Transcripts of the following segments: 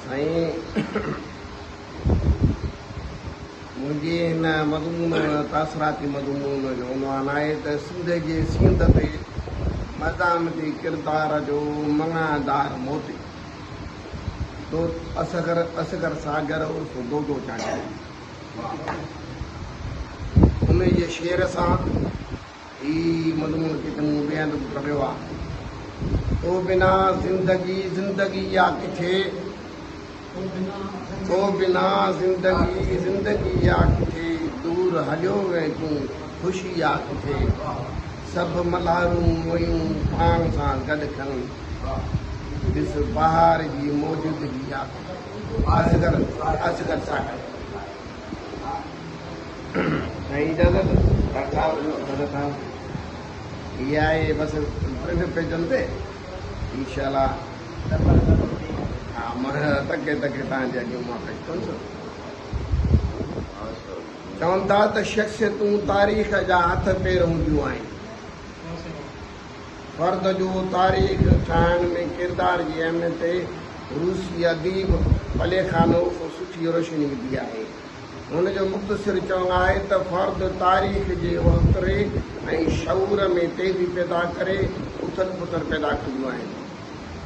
سائين منهنجي هن مضمون تاثراتي مضمون جو عنوان آهي ته سنڌ جي سينڌ تي مزاحمتي ڪردار جو مڱڻهدار موتي دوست اصغر اصغر ساگر عرف دودو چانڊيو. ان جي شعر سان هي مضمون ڪٿي مون ٻئي هنڌ به پڙهيو آهي. تو بنا زندگي زندگي آ ڪٿي، تو بنا زندگي زندگي آ ڪٿي، دور هليو وئين تون خوشي آ ڪٿي، سڀ ملهارون ويون پاڻ سان گڏ کڻي، ڏس بهار جي موجودگي آ ڪٿي. اصغر اصغر ساگر. سائين اجازت ڊاڪٽر صاحب ڊاڪٽر صاحب هي آهي بس پرنٽ پيجن تي انشاء الله ها مان تڪي تڪي تان جي اڳيون مان پيش ڪندس. چون ٿا ته شخصيتون تاريخ جا هٿ پير هونديون آهن. فرد جو تاريخ ٺاهڻ ۾ ڪردار جي اهميت تي روسي اديب پليخانوف سٺي روشني وڌي آهي. هن جو مختصر چوڻ آهي ته فرد تاريخ جي وهڪري ۽ شعور ۾ تيزي پيدا ڪري اٿل پٿل پيدا ڪنديون آهن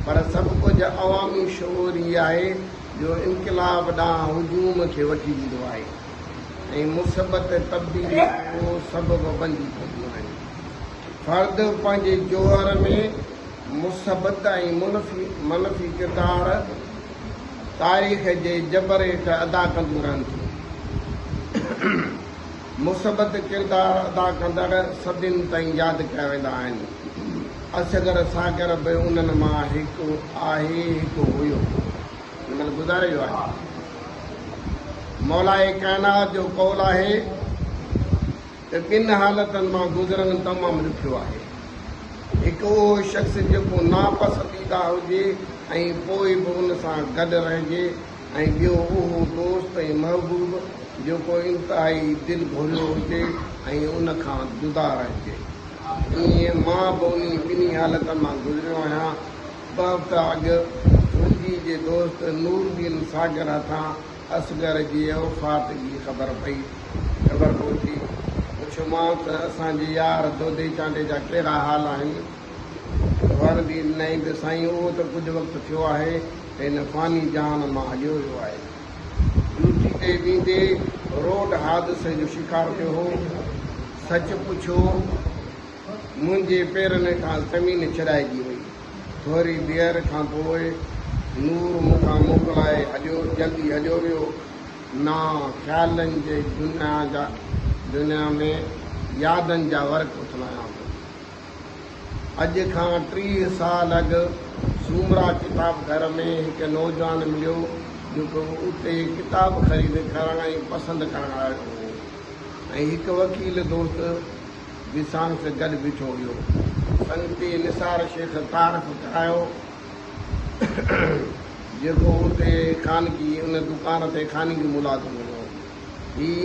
پر سڀ ڪجهه عوامي شعور ئي آهي جو انقلاب ڏانهن هجوم کي وٺي ويندو آهي ۽ مثبت تبديلي جو سبب بنجي پونديون آهن. فرد پنهنجي جوهر ۾ مثبت ۽ منفي ڪردار تاريخ جي جبر هيٺ ادا ڪنديون رهن ٿيون. مثبت ڪردار ادا ڪندڙ صدين تائين ياد ڪيا ويندا آهن. اصغر ساگر به انهن مان هڪ آهي، هڪ هيو. هن مهل گذاري ويو آهي. مولائي ڪائنات جو قول آهي ته ٻن حالتن مان گذرڻ تمام ڏکيو آهي. هڪ اهو شخص جيڪو ناپسنديده هجي ۽ پوء به ان سان گڏ رهجي ۽ ٻيو اهو دوست ۽ محبوب جيڪو انتهائي دل گهريو هجي ۽ ان کان جدا رهجي. ائين مان به انهي ٻنهي حالتن مان گذريو آهيان. ٻه هفتا اڳ منهنجي جي دوست نورالدين ساگر هٿان اصغر جي وفات جي خبر پئي. خبر پهتي. پڇيومانس ته اسان جي يار دودي چانڊيي جا ڪهڙا حال آهن؟ ورندي ڏنائين ته سائين اهو ته ڪجهه وقت ٿيو آهي ته هن فاني جهان مان هليو ويو آهي. ڊيوٽي تي ويندي روڊ حادثي جو شڪار ٿيو هو. سچ پڇو منهنجي پيرن هيٺان زمين ڇڏائجي وئي. ٿوري دير کان پوء نور مون کان موڪلائي هليو جلدي هليو ويو. نا خيالن جي دنيا جا دنيا ۾ يادن جا ورق اٿلايان ٿو. اڄ کان 30 سال اڳ سومرا ڪتاب گهر ۾ هڪ نوجوان مليو جيڪو اتي ڪتاب خريد ڪرڻ ۽ پسند ڪرڻ آيو هو ۽ هڪ وڪيل دوست به ساڻس گڏ بيٺو هيو. سنگتي نثار شيخ تعارف ڪرايو. جيڪو اتي خانگي ان دڪان تي خانگي ملازم هيو. هي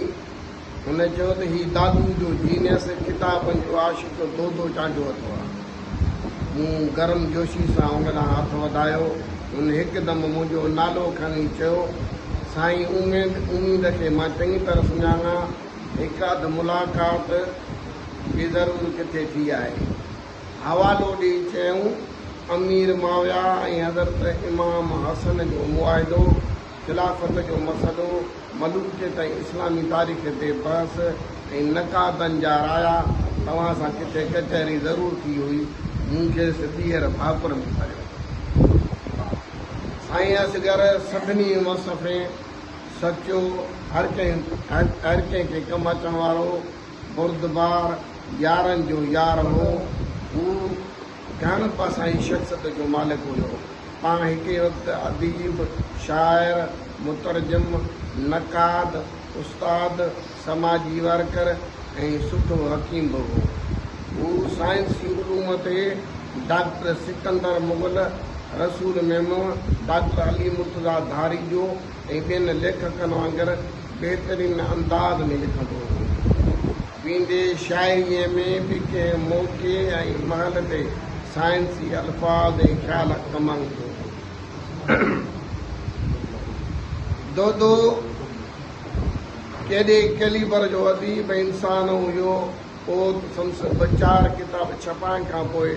هن چيو ته هي دادو جو جينيس ڪتابن جو عاشق دودو چانڊيو اٿو ها. مون گرم جوشي سان ان ڏانهن هٿ وڌايو. هن هڪدم منهنجو نالو کڻي چيو، سائين اميد اميد کي مان چڱي طرح سڃاڻان. هڪ اڌ ملاقات به ضرور ڪٿي ٿي آهي. حوالو ڏئي چيائون، امير معاويه ۽ حضرت امام حسن جو معاهدو، خلافت جو مسئلو، ملوڪيت ۽ اسلامي تاريخ تي بحث ۽ نقادن جا رايا، توهان سان ڪٿي ڪچهري ضرور ٿي هئي، مون کيس ٻيهر ڀاڪر ۾ ڀريو. سائين اصغر سڀني وصفين سچو، هر ڪنهن کي ڪم اچڻ وارو، بردبار، يارن جو يار هو. هو گهڻ پاسائين شخصيت جو مالڪ هيو. پاڻ هڪ ئي وقت اديب، شاعر، مترجم، نقاد، استاد، سماجي ورڪر ۽ سٺو حڪيم به هو. هو سائنسي علوم تي ڊاڪٽر سڪندر مغل، رسول ميمڻ، ڊاڪٽر علي مرتضيٰ ڌاريجو ۽ ٻين ليکڪن وانگر بهترين انداز ۾ لکندو هو. ويندي شاعريء ۾ به ڪنهن موقعي ۽ مهل تي سائنسي الفاظ ۽ خيال ڪم آڻيندو هو. دودو ڪيڏي ڪيليبر جو اديب ۽ انسان هيو، اهو ته سندس ٻه چار ڪتاب ڇپائڻ کان پوء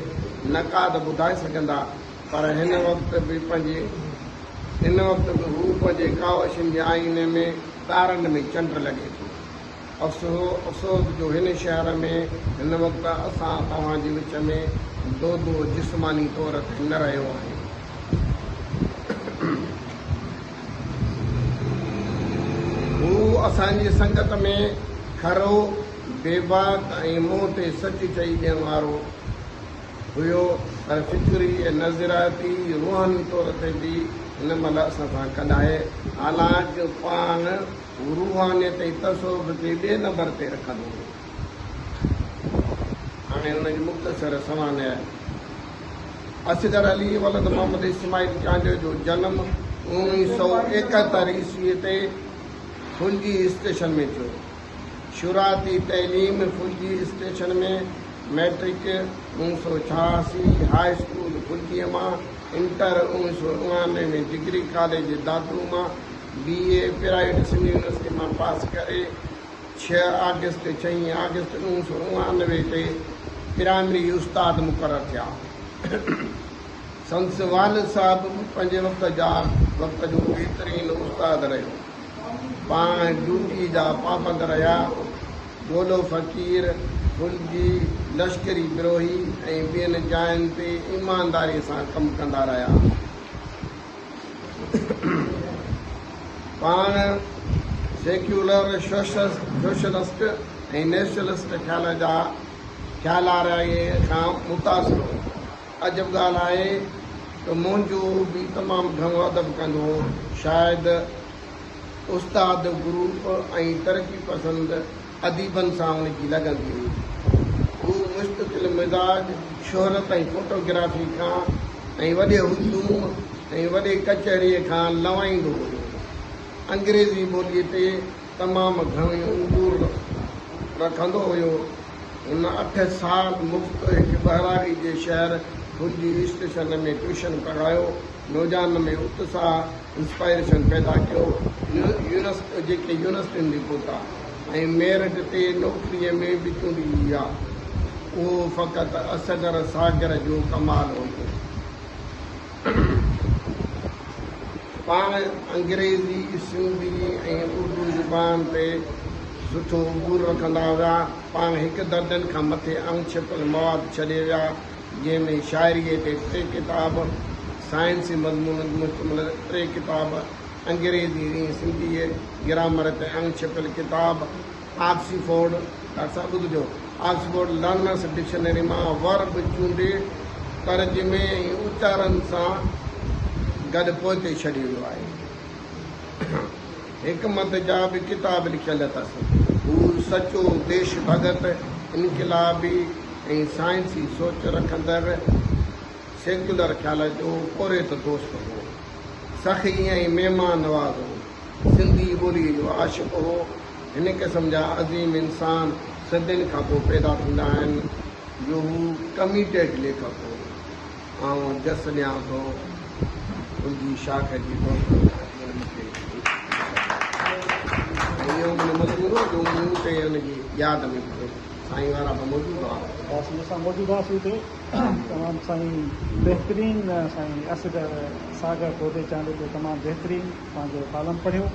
نقاد ٻڌائي سگهندا، پر هن وقت به پنهنجي هن وقت به هو پنهنجي ڪاوشن جي آئيني ۾ تارن ۾ چنڊ لڳي ٿو. افسوس جو هن شهر ۾ هن وقت اسان توهان جي وچ ۾ دودو جسماني طور تي نه رهيو آهي. هو اسان جي سنگت ۾ کرو، بيباڪ ۽ منهن تي سچ چئي ڏيڻ وارو هيو، پر فڪري ۽ نظرياتي، روحاني طور تي به هن مهل اسان سان گڏ آهي. حالانڪ پاڻ هو روحانيت ۽ تصوف کي ٻئي نمبر تي رکندو هو. هاڻي ان جي مختصر سوانح اصغر علي ولد محمد اسماعيل چانڊيو جو جنم 1971 عيسويء تي ڦلجي اسٽيشن ۾ ٿيو. شروعاتي تعليم Phulji station ۾، matric 1986 high school ڦلجيء مان، انٽر 1999 ۾ ڊگري ڪاليج دادو مان، B A private Sindh university مان پاس ڪري ڇهه آگسٽ ڇهين آگسٽ 1999 تي پرائمري استاد مقرر ٿيا. سندس والد صاحب به پنهنجي وقت جا وقت جو بهترين استاد رهيو. پاڻ ڊيوٽي جا پابند رهيا. گولو فقير، ڦلجي، لشڪري بروهي ۽ ٻين جاين تي ايمانداري سان ڪم ڪندا رهيا. پاڻ سيڪيولر، سوشلسٽ ۽ نيشنلسٽ خيال جا خيال آرائيء کان متاثر هو. عجب ڳالهه آهي ته منهنجو به تمام گهڻو ادب ڪندو هو. شايد استاد گروپ ۽ ترقي پسند اديبن سان هن جي لڳن ٿي هئي. هو مستقل مزاج، شهرت ۽ فوٽوگرافي کان ۽ وڏي هجوم ۽ وڏي ڪچهريء کان لنوائيندو هيو. انگريزي ٻوليء تي تمام گهڻو عبور رکندو هيو. هن اٺ سال مفت هڪ ٻهراڙي جي شهر ڦلجي اسٽيشن ۾ ٽيوشن پڙهايو. نوجوانن ۾ اتساهه، Inspiration، پيدا ڪيو، جيڪي يونيورسٽين ۾ پهتا ۽ ميرٽ تي نوڪريء ۾ به چونڊجي ويا. اهو فقط اصغر ساگر جو ڪمال هيو. پاڻ انگريزي، سنڌي ۽ اردو زبان تي سٺو عبور رکندا هيا. پاڻ هڪ درجن کان مٿي اڻ ڇپيل مواد ڇڏي ويا. جنهن ۾ شاعريء تي ٽي ڪتاب، سائنسي مضمونن تي مشتمل ٽي ڪتاب، انگريزي ۽ سنڌيء گرامر تي اڻ ڇپيل ڪتاب، آڪسفورڊ، ڊاڪٽر صاحب ٻڌجو، آڪسفورڊ لرنرس ڊڪشنري مان ورب چونڊي ترجمي ۽ اچارن سان گڏ پوئتي ڇڏي ويو آهي. حڪمت جا به ڪتاب لکيل اٿس. هو سچو ديش ڀڳت، انقلابي ۽ سائنسي سوچ رکندڙ سيڪيولر خيال جو پورهيت دوست هو. سخي ۽ مهمان نواز هو. سنڌي ٻوليء جو عاشق هو. هن قسم جا عظيم انسان صدين کان پوء پيدا ٿيندا آهن، جو هو ڪميٽيڊ ليکڪ هو. آئون جس ڏيان ٿو منهنجي شاخ جي دوستن کان جن مون کي ۽ اهو منهنجو مضمون هو جو مون اتي ان جي ياد ۾ پڙهيو. سائين وارا به موجود هئا. بس اسان موجود هئاسين اتي تمام سائين بهترين سائين اصغر ساگر دودي چانڊيو تي تمام بهترين پنهنجو ڪالم پڙهيو.